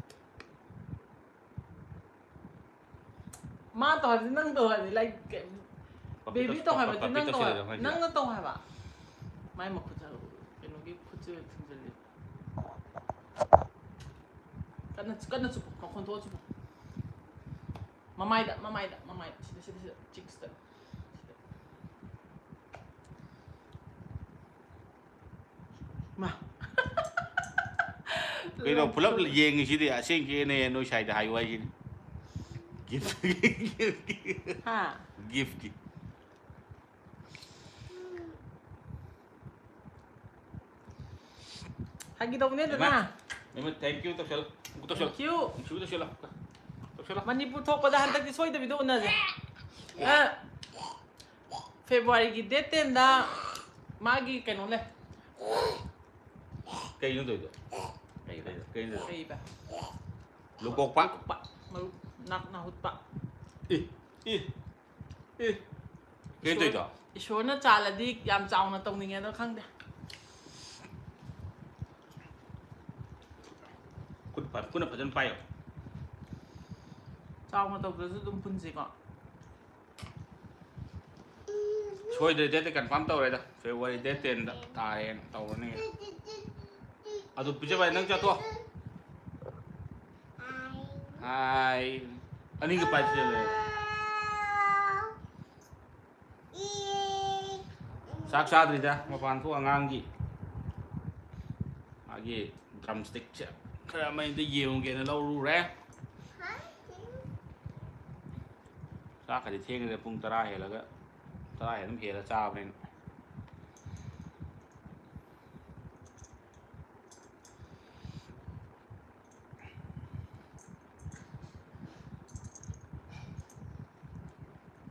ꯃꯥ ꯇꯧ ꯍꯥꯏꯕꯗꯤ ꯅꯪ ꯇꯧ ꯍꯥꯏꯕꯅꯤ, ꯂꯥꯏꯛ, ꯄꯞꯄꯤ ꯕꯦꯕꯤ ꯇꯧ-, ꯇꯧ ꯍꯥꯏꯕꯗꯤ ꯄꯞꯄꯤ ꯅꯪ ꯇꯧ ꯇꯧꯁꯤꯜꯂꯦ ꯍꯥꯏꯕ, ꯅꯪ ꯍꯥꯏꯁꯦ꯫ ꯅꯪꯅ ꯇꯧ ꯍꯥꯏꯕ꯫ ꯃꯥꯏ ꯃꯈꯨꯠꯁꯦ ꯀꯩꯅꯣꯒꯤ ꯈꯨꯠꯁꯦ ꯊꯤꯡꯖꯤꯜꯂꯤ꯫ ꯀꯟꯅ, ꯀꯟꯅ ꯆꯨꯞꯄꯨ, ꯃꯈꯣꯟ ꯊꯣꯛꯑ ꯆꯨꯞꯄꯨ꯫ ꯃꯃꯥꯏꯗ, ꯃꯃꯥꯏꯗ, ꯃꯃꯥꯏꯗ, ꯁꯤꯗ, ꯁꯤꯗ, ꯁꯤꯗ, ꯆꯤꯛꯁꯇ꯫ ꯁꯤꯗ꯫ ꯃꯥ꯫ ꯀꯩꯅꯣ ꯄꯨꯂꯞ ꯌꯦꯡꯉꯤꯁꯤꯗꯤ ꯑꯁꯦꯡꯀꯤꯅꯦ ꯅꯣꯏ ꯁꯥꯏꯗ ꯍꯥꯏꯌꯨ ꯍꯥꯏꯁꯤꯅꯤ꯫ ꯒꯤꯐ꯫ ꯍꯥ? ꯒꯤꯐꯀꯤ꯫ ꯐꯥꯒꯤ ꯇꯧꯕꯅꯦꯗꯅ꯫ ꯏꯃꯥ, thank you ꯇꯧꯁꯜꯂꯣ꯫ ꯇꯧꯁꯜꯂꯣ꯫ Thank you꯫ ꯅꯨꯡꯁꯤꯕ ꯇꯧꯁꯜꯂꯣ꯫ ꯇꯧꯁꯜꯂꯣ꯫ ꯃꯅꯤꯄꯨꯔ ꯊꯣꯛꯄꯗ ꯍꯟꯗꯛꯇꯤ ꯁꯣꯏꯗꯕꯤꯗ ꯎꯅꯁꯦ꯫ ꯑ, ꯐꯦꯕ꯭ꯔꯨꯋꯥꯔꯤꯒꯤ date ten ꯗ ꯃꯥꯒꯤ ꯀꯩꯅꯣ ꯂꯩ꯫ ꯀꯩꯅꯣ ꯇꯧꯔꯤꯗꯣ? ꯀꯩ ꯀꯩ ꯀꯩꯅꯣ ꯇꯧꯔꯤꯗꯣ? ꯀꯩꯕ? ꯂꯨꯀꯣꯛꯄ? ꯃꯔꯨꯞ ꯅꯥꯛ ꯅꯥꯍꯨꯠꯄ꯫ E, E, E. ꯀꯩꯅꯣ ꯇꯧꯔꯤꯗꯣ? ꯏꯁꯣꯔꯅ ꯆꯥꯜꯂꯗꯤ ꯌꯥꯝ ꯆꯥꯎꯅ ꯇꯧꯅꯤꯡꯉꯦ ꯑꯗꯣ ꯈꯪꯗꯦ꯫ ꯈꯨꯠ ꯐ-, ꯈꯨꯠꯅ ꯐꯖꯅ ꯄꯥꯏꯌꯣ꯫ ꯆꯥꯎꯅ ꯇꯧꯗ꯭ꯔꯁꯨ ꯑꯗꯨꯝ ꯄꯨꯟꯁꯤꯀꯣ꯫ ꯁꯣꯏꯗ꯭ꯔꯦ, date ꯇꯤ confirm ꯇꯧꯔꯦꯗ꯫ February date ten ꯗ ꯇꯥꯔꯦꯅ ꯇꯧꯔꯅꯤ꯫ ꯑꯗꯨ ꯄꯤꯖꯕ ꯅꯪ ꯆꯠꯊꯣꯛ꯫ ꯍꯥꯏ꯫ ꯑꯅꯤꯒ ꯄꯥꯏꯁꯤꯜꯂꯦ꯫ ꯆꯥꯛ ꯆꯥꯗ꯭ꯔꯤꯗ, ꯃꯄꯥꯟ ꯊꯣꯛ ꯑꯉꯥꯡꯒꯤ ꯃꯥꯒꯤ drumstick ꯁꯦ ꯈꯔ ꯃꯩꯗ ꯌꯦꯡꯉꯨꯒꯦꯅ ꯂꯧꯔꯨꯔꯦ꯫ ꯆꯥꯛꯀꯗꯤ ꯊꯦꯡꯉꯦꯗ, ꯄꯨꯡ ꯇꯔꯥ ꯍꯦꯜꯂꯒ, ꯇꯔꯥ ꯍꯦꯟꯅ ꯑꯗꯨꯝ ꯍꯦꯜꯂ ꯆꯥꯕꯅꯤꯅ꯫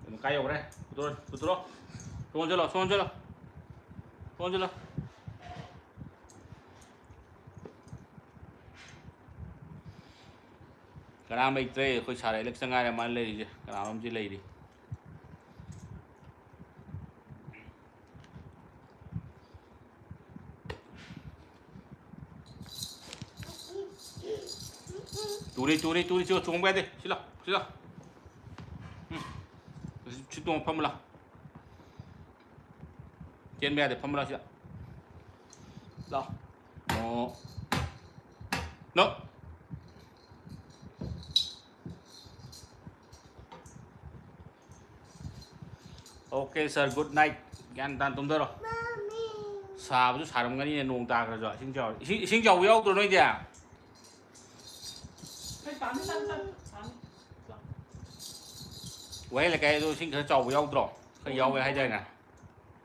ꯀꯩꯅꯣ ꯀꯥꯏ ꯌꯧꯈ꯭ꯔꯦ? ꯄꯨꯊꯣꯔꯛꯑꯣ, ꯄꯨꯊꯣꯔꯛꯑꯣ꯫ ꯁꯣꯝ ꯑꯣꯟꯁꯤꯜꯂꯣ, ꯁꯣꯝ ꯑꯣꯟꯁꯤꯜꯂꯣ꯫ ꯁꯣꯝ ꯑꯣꯟꯁꯤꯜꯂꯣ꯫ ꯀꯅꯥꯝ ꯂꯩꯇ꯭ꯔꯦ, ꯑꯩꯈꯣꯏ ꯁꯥꯔ ꯑꯦꯂꯦꯛꯁꯇ ꯉꯥꯏꯔꯦ ꯃꯥꯅ ꯂꯩꯔꯤꯁꯦ, ꯀꯅꯥꯅꯣꯝꯗꯤ ꯂꯩꯔꯤ꯫ ꯇꯨꯔꯤ, ꯇꯨꯔꯤ, ꯇꯨꯔꯤ, ꯁꯤ ꯆꯣꯡꯕ ꯌꯥꯗꯦ꯫ ꯁꯤ ꯂꯥꯎ, ꯁꯤ ꯂꯥꯎ꯫ ꯎꯝ꯫ ꯁꯤ ꯇꯣꯡ ꯐꯝꯃꯨ ꯂꯥꯎ꯫ ꯆꯦꯟꯕ ꯌꯥꯗꯦ, ꯐꯝꯃꯨ ꯂꯥꯎ ꯁꯤꯗ꯫ ꯂꯥꯎ꯫ ꯑꯣ꯫ ꯅꯣ꯫ Okay sir, good night. ꯒ꯭ꯌꯥꯟ ꯇꯥꯅ ꯇꯨꯝꯊꯔꯣ꯫ ꯁꯥꯕꯁꯨ ꯁꯥꯔꯝꯒꯅꯤꯅꯦ, ꯅꯣꯡ ꯇꯥꯈ꯭ꯔꯁꯨ꯫ ꯏꯁꯤꯡ ꯆꯥꯎ-, ꯏꯁꯤꯡ, ꯏꯁꯤꯡ ꯆꯥꯎꯕ ꯌꯥꯎꯗ꯭ꯔꯣ ꯅꯣꯏꯗꯤ? ꯆꯥꯅꯤ, ꯆꯥꯅꯤ, ꯆꯥꯅꯤ꯫ ꯆꯥꯅꯤ꯫ ꯋꯥꯍꯦꯡ ꯂꯩꯀꯥꯏꯗꯣ ꯏꯁꯤꯡ ꯈꯔ ꯆꯥꯎꯕ ꯌꯥꯎꯗ꯭ꯔꯣ? ꯈꯔ ꯌꯥꯎꯋꯦ ꯍꯥꯏꯗꯥꯏꯅꯦ?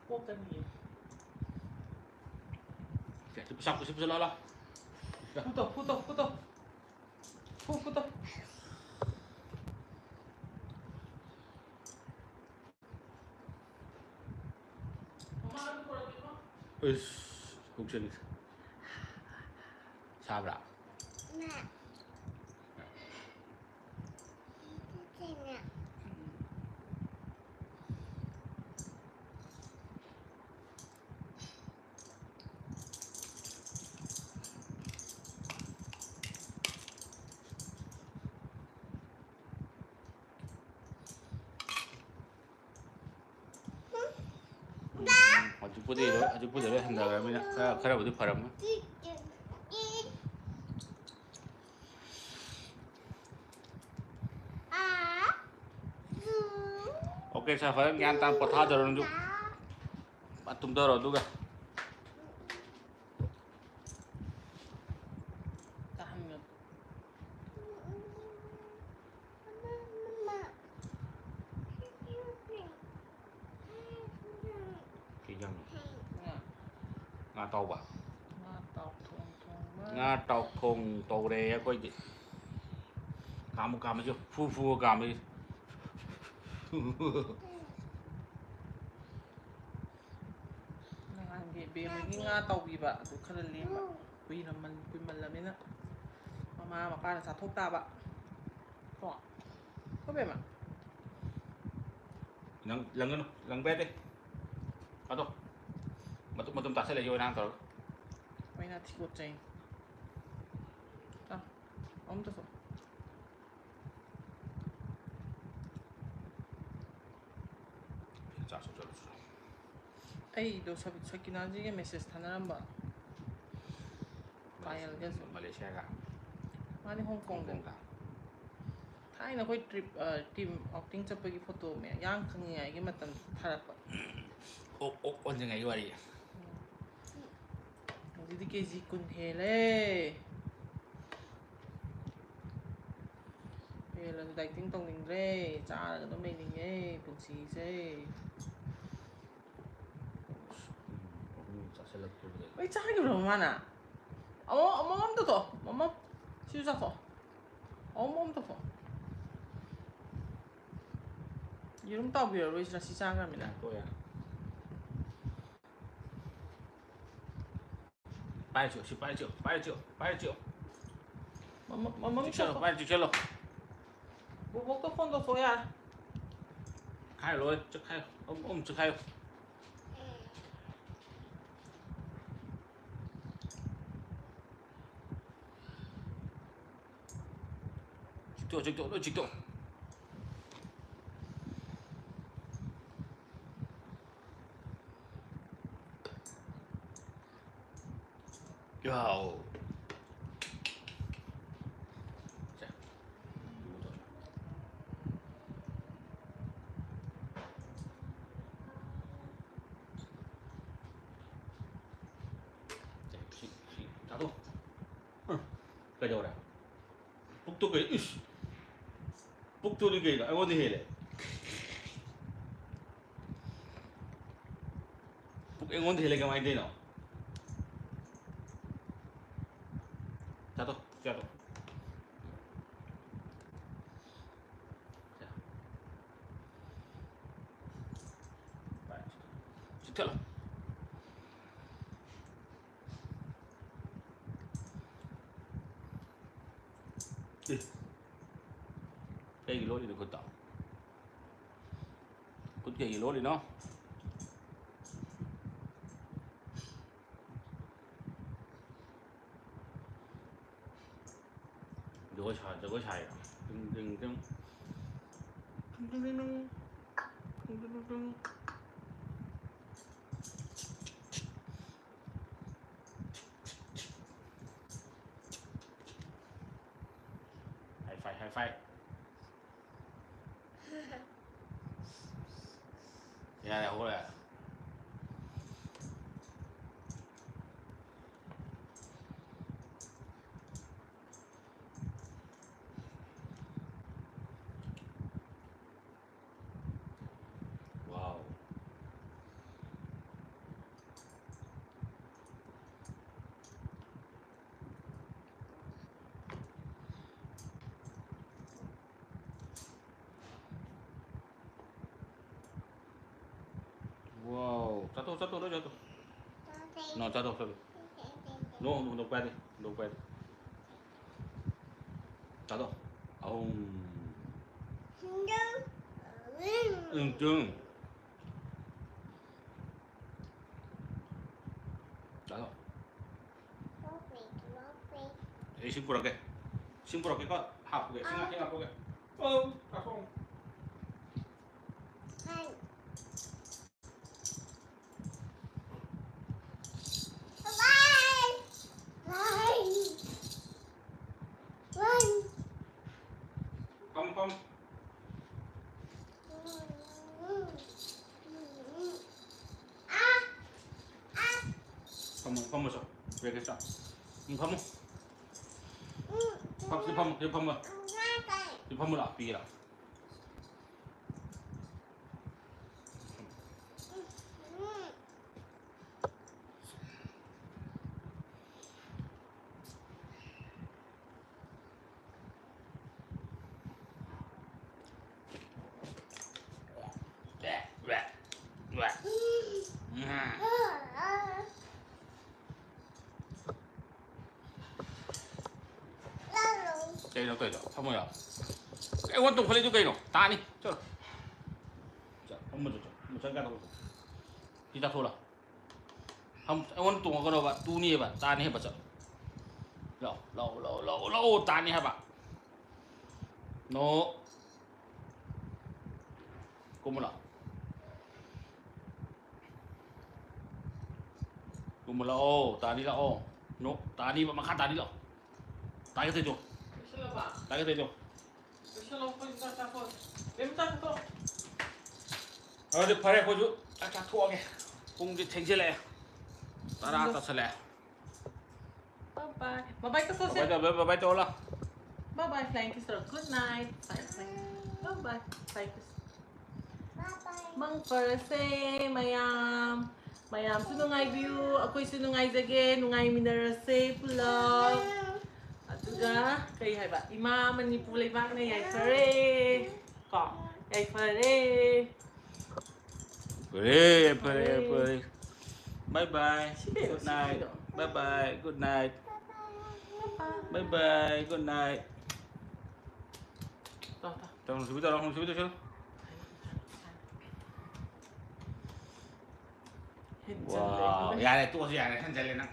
ꯀꯣꯛꯀꯅꯤꯌꯦ꯫ ꯁꯦ, ꯁꯤ ꯄꯨꯁꯜꯂꯣ, ꯁꯤ ꯄꯨꯁꯜꯂꯣ, ꯂꯥꯎ꯫ ꯐꯨꯇꯣ, ꯐꯨꯇꯣ, ꯐꯨꯇꯣ꯫ ꯐꯨ, ꯐꯨꯇꯣ꯫ ꯏꯁ, ꯍꯧꯖꯤꯛ ꯁꯥꯕ꯭ꯔꯥ? ꯎꯝ, ꯍꯧꯖꯤꯛꯄꯨꯗꯤ ꯂꯣꯏ, ꯍꯧꯖꯤꯛꯄꯨꯗꯤ ꯂꯣꯏ ꯍꯟꯊꯈ꯭ꯔꯕꯅꯤꯅ ꯈꯔ, ꯈꯔꯕꯨꯗꯤ ꯐꯔꯝꯃꯅꯤ꯫ Okay, ꯁꯥꯔ, ꯐꯖꯅ ꯒ꯭ꯌꯥꯟ ꯇꯥꯅ ꯄꯣꯊꯥꯖꯔꯣ ꯅꯪꯁꯨ꯫ ꯐꯠ ꯇꯨꯝꯊꯔꯣ ꯑꯗꯨꯒ꯫ ꯇꯥꯍꯟꯒꯅꯨ꯫ ꯀꯩ ꯏꯟꯖꯥꯡꯅꯣ? ꯉꯥ꯫ ꯉꯥ ꯑꯇꯥꯎꯕ? ꯉꯥ ꯇꯥꯎ ꯊꯣꯡ ꯊꯣꯡꯕ꯫ ꯉꯥ ꯇꯥꯎ ꯊꯣꯡ ꯇꯧꯔꯦ ꯑꯩꯈꯣꯏꯗꯤ꯫ ꯀꯥꯝꯃꯨ, ꯀꯥꯝꯃꯨ, ꯐꯨ ꯐꯨ ꯀꯥꯝꯃꯨ꯫ ꯅꯍꯥꯟꯒꯤ ꯕꯦꯝꯃꯒꯤ ꯉꯥ ꯇꯥꯎꯕꯤꯕ ꯑꯗꯨ ꯈꯔ ꯂꯦꯝꯕ꯫ ꯀꯨꯏꯔꯝꯃꯟ-, ꯀꯨꯏꯃꯜꯂꯃꯤꯅ ꯃꯃꯥ ꯃꯄꯥꯅ ꯆꯥꯊꯣꯛ ꯇꯥꯕ꯫ ꯀꯣ? ꯀꯣ ꯕꯦꯝꯃ? ꯂꯪ-, ꯂꯪꯒꯅꯨ, ꯂꯪꯕ ꯌꯥꯗꯦ꯫ ꯑꯗꯣ, ꯃꯇꯨꯝ ꯃꯇꯨꯝ ꯇꯥꯁꯜꯂꯛꯏ ꯑꯣꯏꯅꯥꯡ ꯇꯧꯔꯒ꯫ ꯑꯣꯏꯅꯥ ꯊꯤꯒꯠꯆꯩ꯫ ꯑꯥ, ꯑꯃꯨꯛꯇꯁꯨ꯫ ꯆꯥꯛꯁꯨ ꯆꯠꯂꯨꯁꯨ꯫ ꯑꯩꯗꯣ ꯁꯕꯤ-, ꯁꯀꯤꯅꯥꯖꯤꯒ message ꯊꯥꯅꯔꯝꯕ꯫ ꯄꯥꯌꯜꯒꯁꯨ꯫ ꯃꯂꯦꯁꯤꯌꯥꯒ? ꯃꯥꯗꯤ ꯍꯣꯡ ꯀꯣꯡꯗ꯫ ꯍꯣꯡ ꯀꯣꯡꯗ꯫ ꯊꯥꯏꯅ ꯑꯩꯈꯣꯏ trip, ꯑ, team outing ꯆꯠꯄꯒꯤ photo ꯃꯌꯥꯝ, ꯌꯥꯡ ꯀꯪꯉꯤꯉꯩꯒꯤ ꯃꯇꯝꯗ ꯊꯥꯔꯛꯄ꯫ ꯑꯣꯛ, ꯑꯣꯛ ꯑꯣꯟꯗ꯭ꯔꯤꯉꯩꯒꯤ ꯋꯥꯔꯤ꯫ ꯎꯝ꯫ ꯍꯧꯖꯤꯛꯇꯤ ꯀꯦ ꯖꯤ ꯀꯨꯟ ꯍꯦꯜꯂꯦ꯫ ꯗꯥꯏꯇꯤꯡ ꯇꯧꯅꯤꯡꯗ꯭ꯔꯦ, ꯆꯥꯔꯒ ꯑꯗꯨꯝ ꯂꯩꯅꯤꯡꯉꯦ ꯄꯨꯟꯁꯤꯁꯦ꯫ ꯎꯝ, ꯆꯥꯁꯤꯜꯂꯛꯇ꯭ꯔꯕꯗꯤ꯫ ꯑꯩ ꯆꯥꯈꯤꯕ꯭ꯔꯣ ꯃꯥꯅ? ꯑꯃ ꯑꯃꯃꯝꯗ ꯊꯣꯛꯑꯣ, ꯃꯃꯝ꯫ ꯁꯤꯁꯨ ꯆꯥꯊꯣꯛꯑꯣ꯫ ꯑꯃꯃꯝꯗ ꯊꯣꯛꯑꯣ꯫ ꯌꯦꯔꯨꯝ ꯇꯥꯎꯕꯤꯔꯔꯣꯏꯁꯤꯔ ꯁꯤ ꯆꯥꯈ꯭ꯔꯃꯤꯅ? ꯇꯣꯛꯑꯦ꯫ ꯄꯥꯏꯔꯨꯆꯣ, ꯁꯤ ꯄꯥꯏꯔꯨꯆꯣ, ꯄꯥꯏꯔꯨꯆꯣ, ꯄꯥꯏꯔꯨꯆꯣ꯫ ꯃꯃꯝ, ꯃꯃꯝ ꯆꯤꯛꯁꯜꯂꯣ, ꯊꯣꯛꯑꯣ꯫ ꯄꯥꯏꯔꯨ ꯆꯤꯛꯁꯜꯂꯣ꯫ ꯕꯣꯕꯣꯛꯇ ꯐꯣꯟ ꯇꯧꯊꯣꯛꯑꯣ ꯌꯥꯔꯦ꯫ ꯆꯤꯛꯈꯥꯏꯔꯣ, ꯂꯣꯏ ꯆꯤꯛꯈꯥꯏꯔꯣ꯫ ꯑꯃꯨꯛ, ꯑꯃꯨꯛ ꯆꯤꯛꯈꯥꯏꯔꯣ꯫ ꯆꯤꯛꯇꯣꯛ, ꯆꯤꯛꯇꯣꯛ, ꯂꯣꯏ ꯆꯤꯛꯇꯣꯛ꯫ ꯌꯥꯎ꯫ ꯁꯦ꯫ ꯁꯦ, ꯁꯤ, ꯁꯤ ꯆꯥꯊꯣꯛ꯫ ꯍ, ꯀꯩꯗꯧꯔꯦ? ꯄꯨꯛꯇꯨ ꯀꯩ, ꯏꯁ! ꯄꯨꯛꯇꯨꯗꯤ ꯀꯩꯅꯣ? ꯑꯩꯉꯣꯟꯗ ꯍꯦꯜꯂꯦ꯫ ꯄꯨꯛ ꯑꯩꯉꯣꯟꯗ ꯍꯦꯜꯂꯦ ꯀꯃꯥꯏꯅ ꯇꯧꯔꯤꯅꯣ? ꯆꯥꯊꯣꯛ, ꯆꯥꯊꯣꯛ꯫ ꯆꯤꯛꯊꯠꯂꯣ꯫ ꯑꯦ꯫ ꯀꯩꯒꯤ ꯂꯣꯠꯂꯤꯅꯣ ꯈꯨꯠꯇꯣ? ꯈꯨꯠ ꯀꯩꯒꯤ ꯂꯣꯠꯂꯤꯅꯣ? ꯖꯒꯣꯏ ꯁꯥ-, ꯖꯒꯣꯏ ꯁꯥꯏꯔꯣ? ꯇꯤꯡ, ꯇꯤꯡ, ꯇꯤꯡ꯫ ꯇꯤꯡ, ꯇꯤꯡ, ꯇꯤꯡ, ꯇꯤꯡ꯫ ꯇꯤꯡ, ꯇꯤꯡ, ꯇꯤꯡ, ꯇꯤꯡ꯫ High five, high five꯫ ꯌꯥꯔꯦ, ꯍꯧꯔꯦ꯫ ꯆꯥꯊꯣꯛ, ꯆꯥꯊꯣꯛ, ꯂꯣꯏ ꯆꯥꯊꯣꯛ꯫ ꯅꯣ, ꯆꯥꯊꯣꯛ, ꯆꯥꯊꯣꯛ꯫ ꯅꯣ, ꯍꯨꯟꯗꯣꯛꯄ ꯌꯥꯗꯦ, ꯍꯨꯟꯗꯣꯛꯄ ꯌꯥꯗꯦ꯫ ꯆꯥꯊꯣꯛ꯫ ꯑꯍꯨꯝ꯫ ꯎꯝ, ꯆꯨꯝ꯫ ꯆꯥꯊꯣꯛ꯫ ꯑꯩ ꯏꯁꯤꯡ ꯄꯨꯔꯛꯀꯦ꯫ ꯏꯁꯤꯡ ꯄꯨꯔꯛꯀꯦꯀꯣ꯫ ꯍꯥꯞꯄꯒꯦ꯫ ꯏꯁꯤꯡ ꯍꯥꯞꯀꯦ, ꯍꯥꯞꯄꯒꯦ꯫ ꯑꯣ, ꯆꯥꯊꯣꯛ꯫ ꯐꯝꯃꯨ, ꯐꯝꯃꯨ꯫ ꯐꯝꯃꯨ, ꯐꯝꯃꯨ ꯆꯣ꯫ Break ꯆꯣ꯫ ꯎꯝ, ꯐꯝꯃꯨ꯫ ꯐꯝ-, ꯁꯤ ꯐꯝꯃꯨ, ꯁꯤ ꯐꯝꯃꯨ꯫ ꯁꯤ ꯐꯝꯃꯨ ꯂꯥꯎ, ꯄꯤꯒꯦ ꯂꯥꯎ꯫ ꯀꯩꯅꯣ ꯇꯧꯔꯤꯗꯣ? ꯐꯝꯃꯣ ꯌꯥ꯫ ꯑꯩꯉꯣꯟꯗ ꯇꯣꯡꯈꯠꯂꯛꯏꯗꯣ ꯀꯩꯅꯣ? ꯇꯥꯅꯤ꯫ ꯆꯠꯂꯣ꯫ ꯆꯠ-, ꯐꯝꯃꯣ ꯆꯠ-, ꯆꯠꯂꯣ꯫ ꯃꯆꯪ ꯀꯥꯏ ꯇꯧꯕ? ꯁꯤ ꯆꯥꯊꯣꯛꯂꯣ꯫ ꯐꯝ-, ꯑꯩꯉꯣꯟꯗ ꯇꯣꯡꯉꯛꯀꯅꯣꯕ꯫ ꯇꯨꯅꯤꯕ꯫ ꯇꯥꯅꯤ ꯍꯥꯏꯕ꯫ ꯆꯠꯂꯣ꯫ ꯂꯥꯛꯑꯣ, ꯂꯥꯛꯑꯣ, ꯂꯥꯛꯑꯣ, ꯂꯥꯛꯑꯣ, ꯂꯥꯛꯑꯣ꯫ ꯇꯥꯅꯤ ꯍꯥꯏꯕ꯫ ꯅꯣ꯫ ꯀꯨꯝꯃꯨ ꯂꯥꯎ꯫ ꯀꯨꯝꯃꯨ ꯂꯥꯛꯑꯣ, ꯇꯥꯅꯤ ꯂꯥꯛꯑꯣ꯫ ꯅꯣ, ꯇꯥꯅꯤꯕ, ꯃꯈꯥ ꯇꯥꯅꯤ ꯂꯥꯛꯑꯣ꯫ ꯇꯥꯒꯦ ꯇꯧꯗꯣ꯫ ꯂꯣꯏꯁꯤꯜꯂꯕ? ꯇꯥꯒꯦ ꯇꯧꯗꯣ꯫ ꯂꯣꯏꯁꯤꯜꯂꯣ, ꯑꯩꯈꯣꯏꯁꯨ ꯆꯥꯛ ꯆꯥꯊꯣꯛꯑꯁꯤ꯫ ꯕꯦꯝ, ꯆꯥꯛ ꯆꯥꯊꯣꯛꯑꯣ꯫ ꯑꯗꯨꯗꯤ ꯐꯔꯦ, ꯑꯩꯈꯣꯏꯁꯨ ꯆꯥꯛ ꯆꯥꯊꯣꯛꯑꯒꯦ꯫ ꯄꯨꯡꯁꯦ ꯊꯦꯡꯖꯤꯜꯂꯛꯑꯦ꯫ ꯇꯔꯥ ꯇꯥꯁꯜꯂꯛꯑꯦ꯫ Bye bye. Bye bye ꯇꯧꯁꯜꯂꯁꯦ꯫ Bye bye ꯇꯧ, bye bye ꯇꯧ, ꯂꯥꯎ꯫ Bye bye, flying kiss ꯇꯧꯔꯣ꯫ Good night. Bye bye. Bye bye. Flying kiss. ꯃꯪ ꯐꯔꯁꯦ ꯃꯌꯥꯝ꯫ ꯃꯌꯥꯝꯁꯨ ꯅꯨꯡꯉꯥꯏꯕꯤꯌꯨ, ꯑꯩꯈꯣꯏꯁꯨ ꯅꯨꯡꯉꯥꯏꯖꯒꯦ, ꯅꯨꯡꯉꯥꯏꯃꯤꯟꯅꯔꯁꯦ ꯄꯨꯂꯞ꯫ ꯑꯗꯨꯒ ꯀꯩ ꯍꯥꯏꯕ? ꯏꯃꯥ ꯃꯅꯤꯄꯨꯔ ꯂꯩꯕꯥꯛꯅ ꯌꯥꯏꯐꯔꯦ꯫ ꯀꯣ? ꯌꯥꯏꯐꯔꯦ꯫ ꯐꯔꯦ, ꯐꯔꯦ, ꯐꯔꯦ꯫ Bye bye. ꯁꯤ ꯀꯩꯅꯣ, Good ꯁꯤ night. ꯀꯩꯅꯣ? Bye bye. Good night. Bye bye. Good night. ꯇꯧ, ꯇꯧ꯫ ꯇꯧ, ꯅꯨꯡꯁꯤꯕꯤ ꯇꯧꯔꯣ, ꯅꯨꯡꯁꯤꯕꯤ ꯇꯧꯁꯤꯜꯂꯨ꯫ ꯍꯦꯟꯖꯜꯂꯦ꯫ ꯋꯥꯎ, ꯌꯥꯔꯦ, ꯇꯣꯛꯑꯁꯤ, ꯌꯥꯔꯦ, ꯍꯦꯟꯖꯜꯂꯦ ꯅꯪ꯫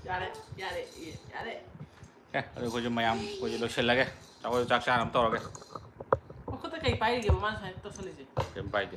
ꯌꯥꯔꯦ, ꯌꯥꯔꯦ, ꯌꯥꯔꯦ꯫ ꯑꯦ, ꯑꯗꯨ ꯑꯩꯈꯣꯏꯁꯨ ꯃꯌꯥꯝ ꯑꯩꯈꯣꯏꯁꯨ ꯂꯣꯏꯁꯤꯜꯂꯒꯦ꯫ ꯑꯩꯈꯣꯏꯁꯨ ꯆꯥꯛ ꯆꯥꯅꯕ ꯇꯧꯔꯒꯦ꯫ ꯃꯈꯨꯠꯇ ꯀꯩ ꯄꯥꯏꯔꯤꯒꯦꯕ ꯃꯥꯅ ꯁꯨꯃꯥꯏꯅ ꯇꯧꯁꯜꯂꯤꯁꯦ? ꯀꯩꯝ ꯄꯥꯏꯗꯦ꯫